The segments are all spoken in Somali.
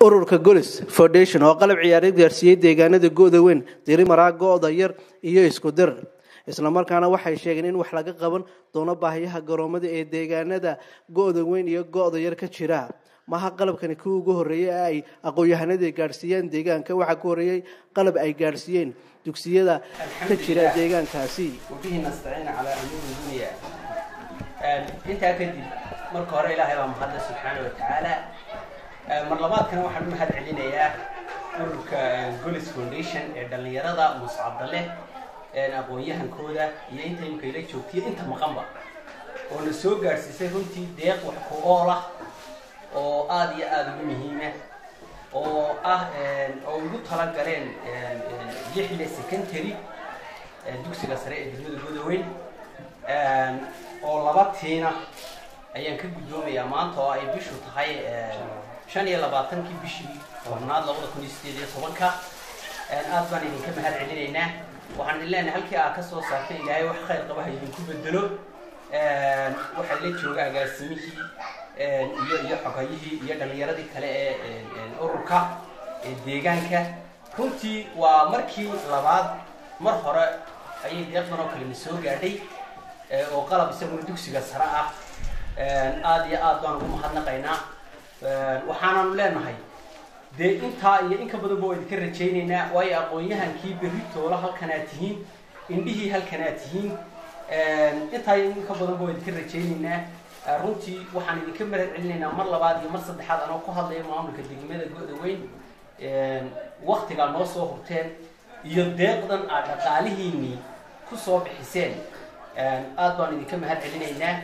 Ururka Golis Foundation oo qalab ciyaareed gaarsiiyey deegaanada Go'da Weyn, Dirimaraa, Go'da Yar iyo Isku Dir, islamarkaana waxay sheegeen in wax laga qaban doono baahiyaha garoomada ee deegaanada Go'da Weyn iyo Go'da Yar ka jira. Maha qalabkani kii ugu horreeyey ee ay aqoon-yahanadii gaadhsiiyeen deegaanka, waxaa ku horreeyey qalab ay gaadhsiiyeen dugsiyada ka jira deegaankaasi. وبه نستعين على أمور الدنيا. Intaa kadib, marka hore Ilaahay baa mahadle subxaana wa tacaala. Mar labaadkana waxaan u mahad celinayaa ururka Golis Foundation ee dhallinyarada Muscadale, aqoon-yahankooda iyo inta imika ila joogtiyo inta maqanba, oo na soo gaadhsiisay runtii deeq wax ku ool ah oo aada iyo aada ugu muhiima oo ah oo ugu talagaleen Lixle Secondary, dugsiga sare ee degmada Godaweyn, oo laba tiina ayaan ka guddoomayaa maanta oo ay bishu tahay 25-kii bishii 10aad 2018-ka. Aad baan idinka mahad celinaynaa. Waxaan idin leenahay halkii aad ka soo saartay Ilaahay wax khayr qaba ha idinku bedelo. Waxaa la jooga agaasimihii iyo xogayihii iyo dhallinyaradii kale ee ururka ee deegaanka. Runtii waa markii labaad, mar hore ayay deeqdan oo kale na soo gaadhay oo qalab isaguna dugsiga sare ah. Aada iyo aad baan ugu mahadnaqaynaa. Waxaananu leenahay dee intaa iyo in ka badanba waa idinka rajaynaynaa, waayo aqoon-yahankii berri toola halkanaad tihiin, indhihii halkanaad tihiin. Intaa iyo in ka badanba waa idinka rajaynaynaa. Runtii waxaan idinka mahad celinaynaa mar labaad iyo mar saddexaad, anoo ku hadlaya maamulka degmada Go'da Weyn, waktigaa noo soo hurteen iyo deeqdan aad dhaqaalihiinii ku soo bixiseen. Aad baan idinka mahad celinaynaa.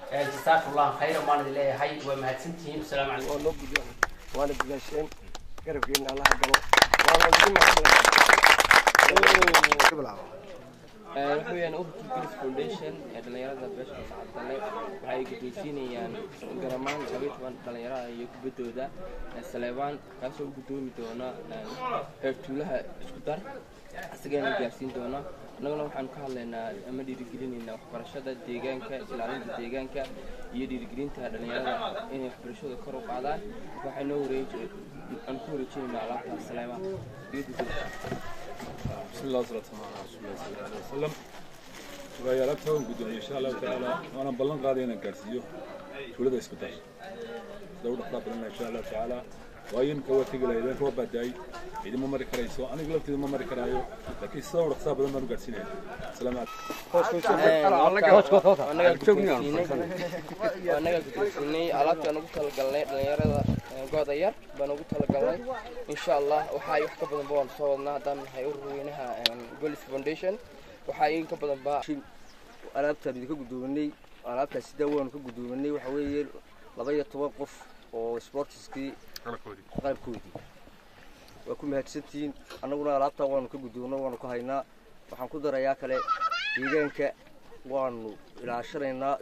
Jasaakumullahu khayran baan idin leeyahay, waa mahadsantihiin. Asalaamu calaykum. Waa noo gudbeen, waana dadaasheen, garabkeena Allaha galo, waana idin mahadnaqaynaa. Waxa weeyaan ururka Golis Foundation ee dhallinyarada beesha Muscadale waxa ay guddoonsiinayaan garamaan 12 dhalinyarada iyo kubaddooda Saleebaan, kaasoo u guddoomi doona heer tuulaha Isku Dar, isagana gaarsiin doona. Annaguna waxaanu ka hadlaynaa ama dhiirigelinaynaa waxbarashada deegaanka, ilaalinta deegaanka iyo dhiirigelinta dhalinyarada inay waxbarashada kor u qaadaan. Waxaa noo wareej aan ku wareejinaynaa alaabta Saleebaan iyo guddoon. بسم الله والصلاة والسلام على رسول الله صلى الله عليه وسلم. Waayo, alaabta waan guddoomiyey insha Allahu tacaala, waana ballan qaaday inaan gaarsiiyo tuulada Isku Dar sida u dhaqdaa badan insha Allahu tacaala. Waayo imika waa tegi lahayd, roob baa daay, ciidamo mari karayso, aniga lafteeda ma mari karaayo, laakiin sida u dhaqsaa badan baan u gaarsiinaya. Asalaamu Anaga guddoonsiinay alaabta aan ugu talagalnay dhalinyarada Gooda Yar baan ugu talagalnay. Insha Allah waxa ay wax ka badanba waan soo wadnaa haddaan nahay urur weynaha Golis Foundation, waxaa in ka badanba. Alaabtaan idinka guddoominay, alaabtaas sidaa waanu ka guddoominay. Waxa weeye 12 qof oo sportiskii qalabkoodii. Waa ku mahadsantihiin. Annaguna alaabtaa waanu ka guddoomno, waanu ka haynaa. Waxaan ku darayaa kale, deegaanka waanu ilaashanaynaa.